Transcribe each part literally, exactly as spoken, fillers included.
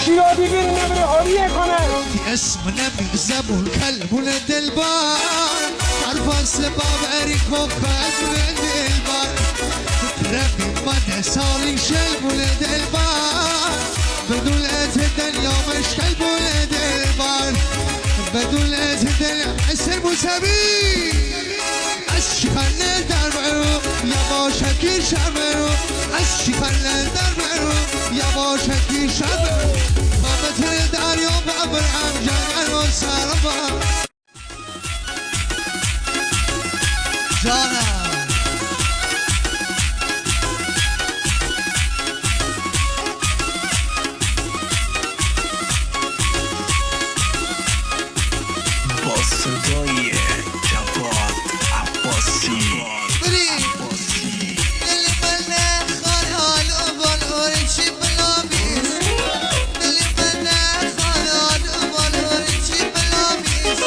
شیرازی برین نبره، حالیه کنه. اسم نمیزمون کلبون دلبر، حرف از باب اریکو کلبون دلبر. رفیق من سالی شلبون دلبر، بدون ات دنیا مشکل بون دلبر، بدون ات دنیا. اثر موسوی. از چی پله در برو، یواشکی شب برو. از چی پله در برو، یواشکی شب برو. بابت دریا ببرم جنگل و سرابا. جانم. با صدای جواد عباسی. بریم. عباسی. دل من نخوان حال و بال، اوری چی بلا بیس. دل من نخوان حال و بال، اوری چی بلا بیس.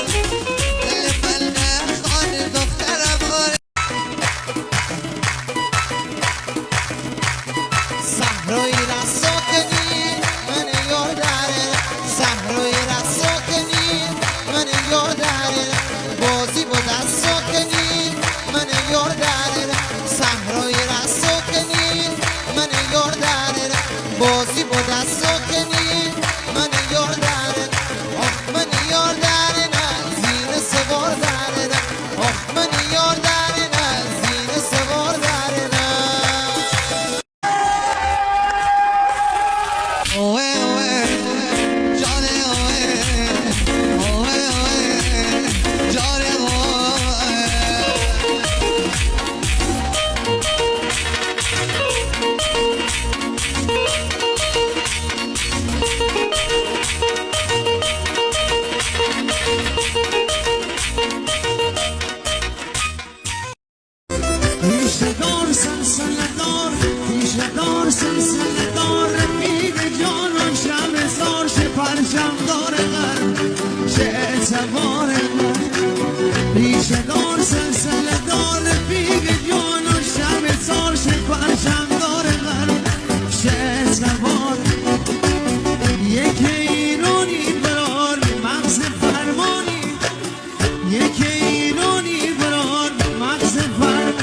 دل من نخوان دخترم، اوری صحرایی را ساکنی، من یار داره. صحرایی را ساکنی، من یار داره. بازی با دست ساکنی، من یار داره. صحرایی را ساکنی، من یار داره. بازی با دست ساکنی، من یار داره. آخ، من یار داره، نه زین سوار داره، نه. آخ، من یار داره، نه زین سوار داره، نه. اوه، اوه، جانه، اوه، اوه، اوه، جانه، اوه. ریشه‌دار سلسله‌دار، ریشه‌دار سلسله‌دار، رفیق جانان شمه‌زار، شه پرچم‌دار غرب، شه اعتبار غرب. ریشه‌دار سلسله‌دار، رفیق جانان شمه‌زار، شه پرچم‌دار غرب، شه اعتبار. یک ایرانی برار مغز فرمانی، یک ایرانی برار مغز فرمانی.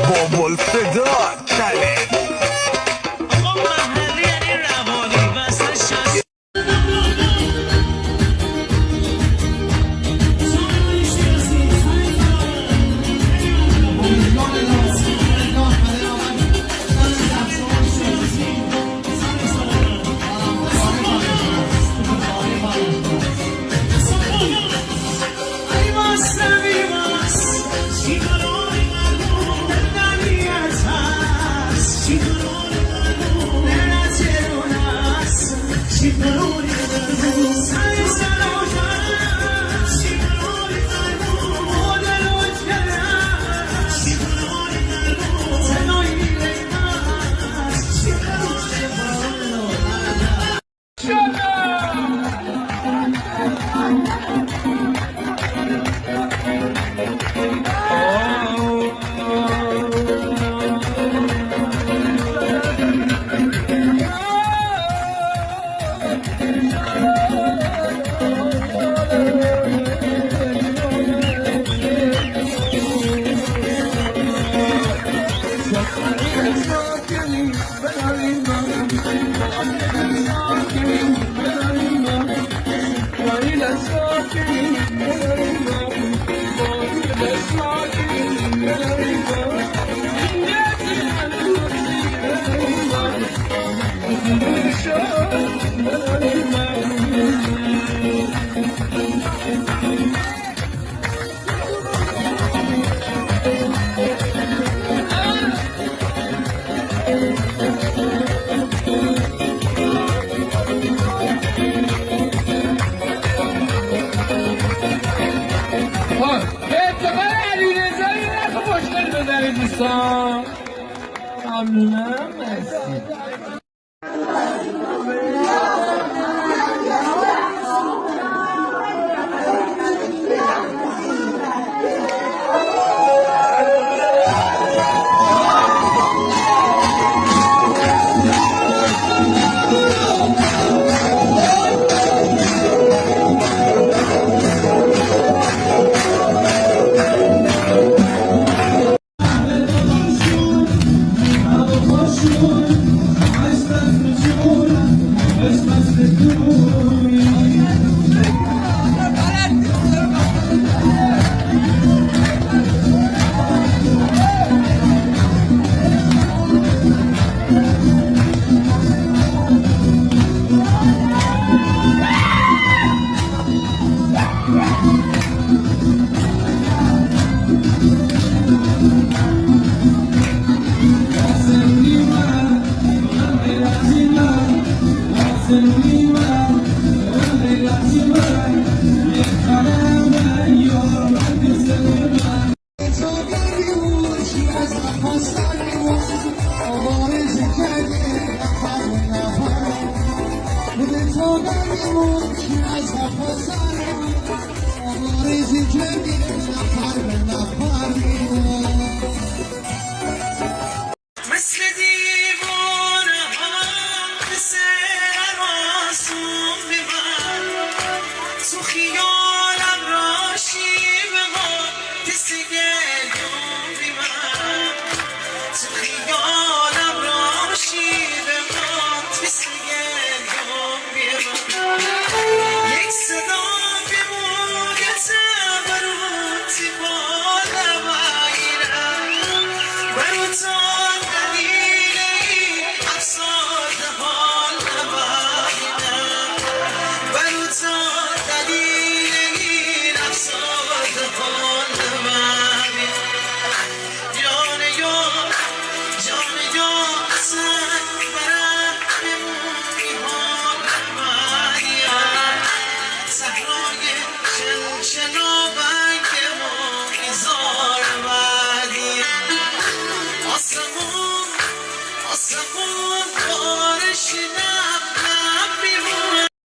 Bobol Production. خب، به افتخار علیرضا یه دست خوشگل بزنید دوستان. ممنونم. مرسی.